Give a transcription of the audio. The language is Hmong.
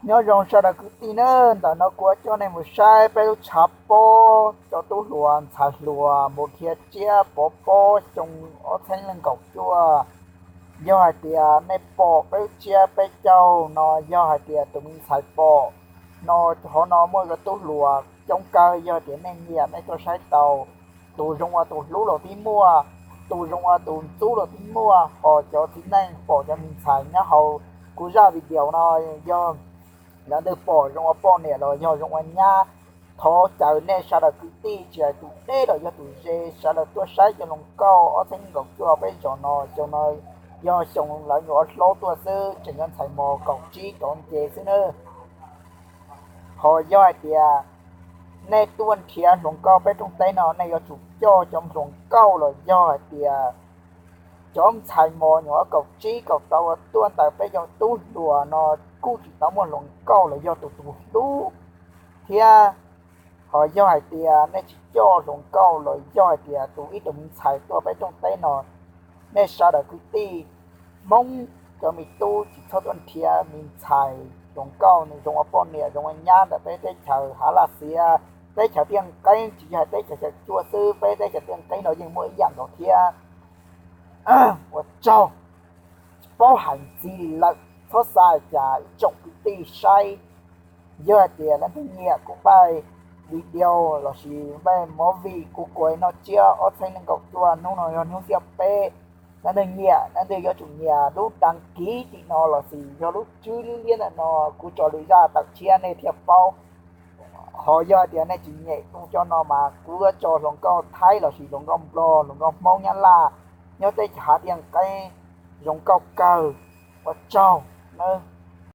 Nyob zoo sawv daws kwv tij nawb, ntawm no kuv coj nej mus saib peb lub tshav pob cov tub hluas ntxhais hluas mus dhia tsiab pov pob xyoo ob txhiab leej nkaum cuaj. Yog hais tias nej pom peb lub tsiab peb caug no, yog hais tias tus me ntxhais pom no, hauv no muaj cov tub hluas coob kawg, yog tias nej nyiam nej tuaj saib tau. Tus zoo ua tus hlub los twb muaj, tus zoo ua tus ntxub los twb muaj, ho cov txiv neej pom cov me ntxhais nyob hauv kuv zaj video no, yog lawv ntawd pom zoo ua poj niam los yog zoo ua nyab, thov caw nej sawv daws kwv tij tsis hais tus deb los yog tus ze, sawv daws tuaj saib cov hluas nkauj ob txhiab nees nkaum cuaj peb zos no. Xyoo no yog xyoo lawv nyuam qhuav hlob tuaj xwb, tseem yog ntxhais mos kaum tsib kaum nce xwb nawb. Ho yog hais tias nej tuaj nrhiav hluas nkauj peb rooj teb no, nej yuav tsum coj cov hluas nkauj los yog hais tias cov ntxhais mos nyuam qhuav kaum tsib kaum rau uas tuaj ntawm peb cov tub hluas no kuj tsis tau muaj hluas nkauj los yog tus tus hlub thiab. Ho yog hais tias nej tsis coj hluas nkauj los yog hais tias tus ib tug me ntxhais tuaj peb rooj teb no, nej sawv daws kwv tij Hmoob cov me tub tsis txhob tuaj nrhiav me ntxhais hluas nkauj nws zoo ua poj niam zoo ua nyab ntawm peb teb chaws hav laj xiav, teb chaws tiaj qeeb, tsis yog hais teb chaws Xeev Khuam xwb, peb teb chaws tiaj qeeb no yeej muaj ib yam nkaus thiab. Ua tsaug, tsis paub hais ntxiv li lawm, txhob xav cas ib tsoom kwv tij saib. Yog hais tias leej twg nyiam kuv npaj video lossis npaj movie kuv kuas no tsiab ob txhiab nees nkaum cuaj, hnub no yog hnub xiab peb, leej twg nyiam leej twg yuav tsum nias lub đăng ký tim no lossis yog lub tswb liab liab ntawm no, kuv tso lwm zaj tawm tshiab nej thiaj paub. Ho yog hais tias nej tsis nyem tus cov no mas kuv yuav tso hluas nkauj Thaib lossis hluas nkauj Nplog, hluas nkauj Hmoob, Nyab Laj nyob teb chaws hav tiaj qeeb zoo nkauj kawg. Ua tsaug nawb.